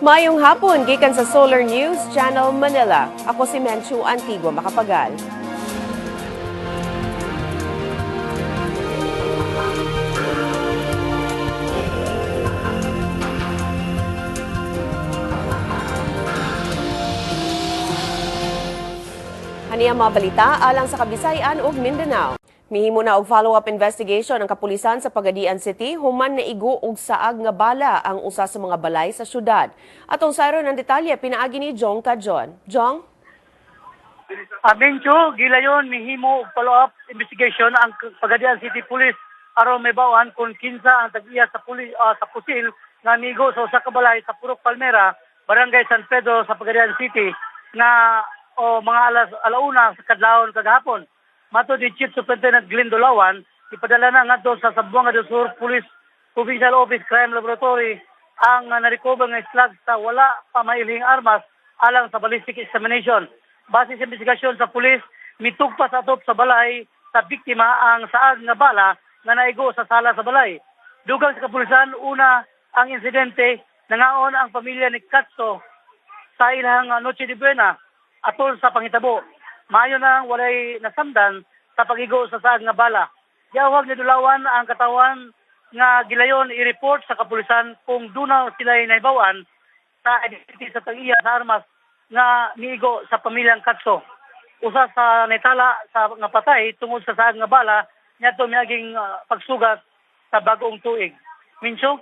Mayong hapon gikan sa Solar News Channel Manila. Ako si Menchu Antigua Makapagal. Ani ang mga balita alang sa Kabisayan ug Mindanao. Mihimo na og follow-up investigation ang kapulisan sa Pagadian City human naigo og saag nga bala ang usa sa mga balay sa syudad. Atong sayron ang detalye pinaagi ni Jong Kajon. Jong? Mencho, gilayon mihimo og follow-up investigation ang Pagadian City Police aron mahibaw-an kung kinsa ang tag-iya sa sa pusil nga migo sa usa ka balay sa Purok Palmera, Barangay San Pedro sa Pagadian City nga o mga alas 1:00 sa kadlawon kagahapon. Matod ni Chief Superintendent Glenn Dulawan, ipadala na ngadto sa Zamboanga del Sur Police Provincial Office Crime Laboratory ang narecover nga slug sa wala pa mailhing armas alang sa ballistic examination. Base sa investigasyon sa pulis, mitugpa sa atop sa balay sa biktima ang saag nga bala nga naigo sa sala sa balay. Dugang sa kapulisan, una ang insidente, nangaon ang pamilya ni Katso sa ilang Noche de Buena atol sa pangitabo. Maayo nang walay nasamdan sa pagigo sa saag nga bala. Giawhag ni Dulawan ang katawan nga gilayon i-report sa kapulisan kung duna sila nahibaw-an sa identity sa tag-iya sa armas nga niigo sa pamilyang Katso. Usa sa naitala sa nga patay tungod sa saag nga bala niadto miaging pagsugat sa bag-ong tuig. Mincho?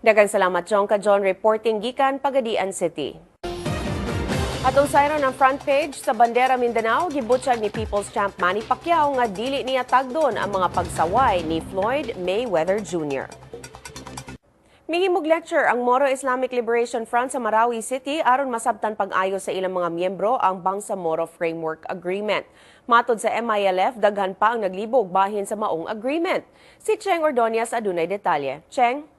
Daghang salamat, Jong Kajon, reporting gikan Pagadian City. Atong sayron ang front page sa Bandera Mindanao, gibutyag ni People's Champ Manny Pacquiao nga dili niya tagdon ang mga pagsaway ni Floyd Mayweather Jr. Mihimog lecture ang Moro Islamic Liberation Front sa Marawi City aron masabtan pag-ayo sa ilang mga miyembro ang Bangsamoro Framework Agreement. Matod sa MILF, daghan pa ang naglibog bahin sa maong agreement. Si Cheng Ordonez adunay detalye. Cheng?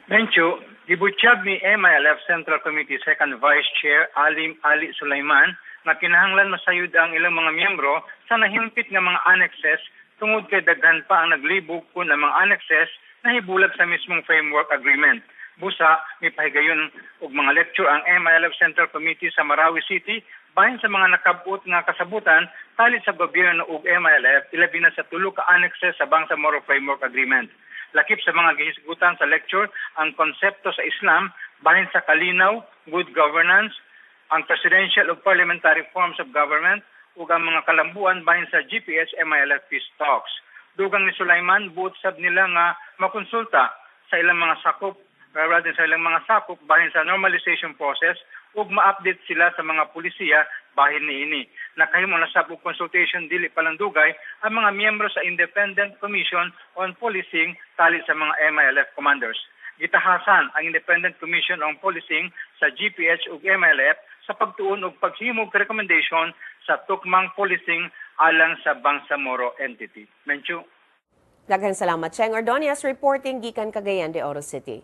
Menchu, gibutyag ni MILF Central Committee Second Vice Chair Alim Ali Sulaiman nga kinahanglan masayod ang ilang mga miyembro sa nahimpit nga mga annexes tungod kay daghan pa ang naglibog kun ang mga annexes nahibulag sa mismong framework agreement. Busa, mipahigayon og mga lecture ang MILF Central Committee sa Marawi City bahin sa mga nakabot nga kasabutan tali sa gobyerno ug MILF ilabi na sa tulo ka annexes sa Bangsamoro Framework Agreement. Lakip sa mga gihisgutan sa lecture ang konsepto sa Islam bahin sa kalinaw, good governance, ang presidential ug parliamentary forms of government ug ang mga kalambuan bahin sa GPH MILF peace talks. Dugang ni Sulaiman, buot sab nila nga makonsulta sa ilang mga sakop rather sa ilang mga sakop bahin sa normalization process ug ma-update sila sa mga pulisiya bahin niini. Nakahimo na sab og consultation dili palandugay ang mga miyembro sa Independent Commission on Policing tali sa mga MILF commanders. Gitahasan ang Independent Commission on Policing sa GPH ug MILF sa pagtuon og paghimog recommendation sa tukmang policing alang sa Bangsamoro entity. Menchu. Daghang salamat, Cheng Ordonez, reporting gikan Cagayan de Oro City.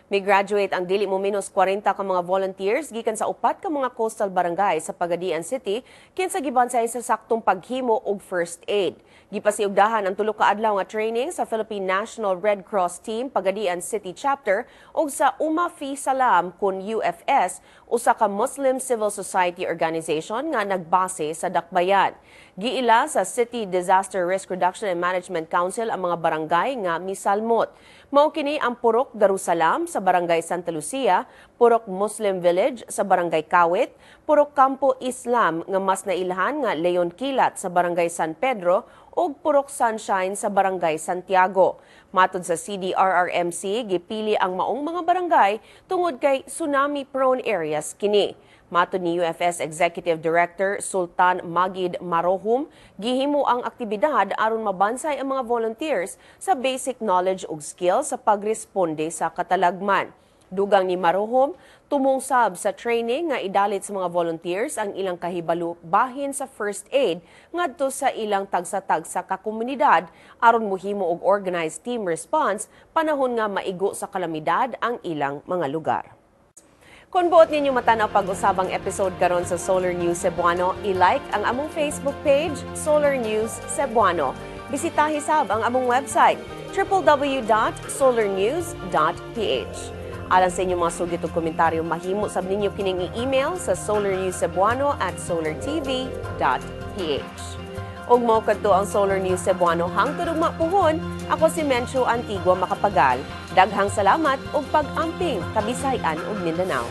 May graduate ang dili mo minus 40 ka mga volunteers gikan sa upat ka mga coastal barangay sa Pagadian City kinsa gibansay sa saktong paghimo og first aid. Gipasiugdahan ang tulo ka adlaw nga training sa Philippine National Red Cross Team Pagadian City Chapter ug sa Umma Fi Salam kun UFS, usa ka Muslim Civil Society organization nga nagbase sa Dakbayan. Giila sa City Disaster Risk Reduction and Management Council ang mga barangay nga misalmot. Mao kini ang Purok Darussalam sa Barangay Santa Lucia, Purok Muslim Village sa Barangay Kawit, Purok Campo Islam nga mas nailhan nga Leon Kilat sa Barangay San Pedro ug Purok Sunshine sa Barangay Santiago. Matod sa CDRRMC, gipili ang maong mga barangay tungod kay tsunami-prone areas kini. Matod ni UFS Executive Director Sultan Magid Marohum, gihimo ang aktibidad aron mabansay ang mga volunteers sa basic knowledge ug skills sa pagresponde sa katalagman. Dugang ni Marohum, tumong sab sa training nga idalit sa mga volunteers ang ilang kahibalo bahin sa first aid ngadto sa ilang tagsa-tagsa ka komunidad aron mohimo og organized team response panahon nga maigo sa kalamidad ang ilang mga lugar. Kung buot ninyo matan-aw pag-usabang episode karon sa Solar News Cebuano, i-like ang among Facebook page, Solar News Cebuano. Bisitahi sab ang among website, www.solarnews.ph. Alang sa inyong mga sugit ug komentaryo, mahimo sab ninyo kining i-email sa solarnewscebuano@solartv.ph. Ug mao kadto ang Solar News Cebuano hangtod ugma puhon. Ako si Menchu Antigua Makapagal. Daghang salamat ug pag-amping, Kabisayaan ug Mindanao.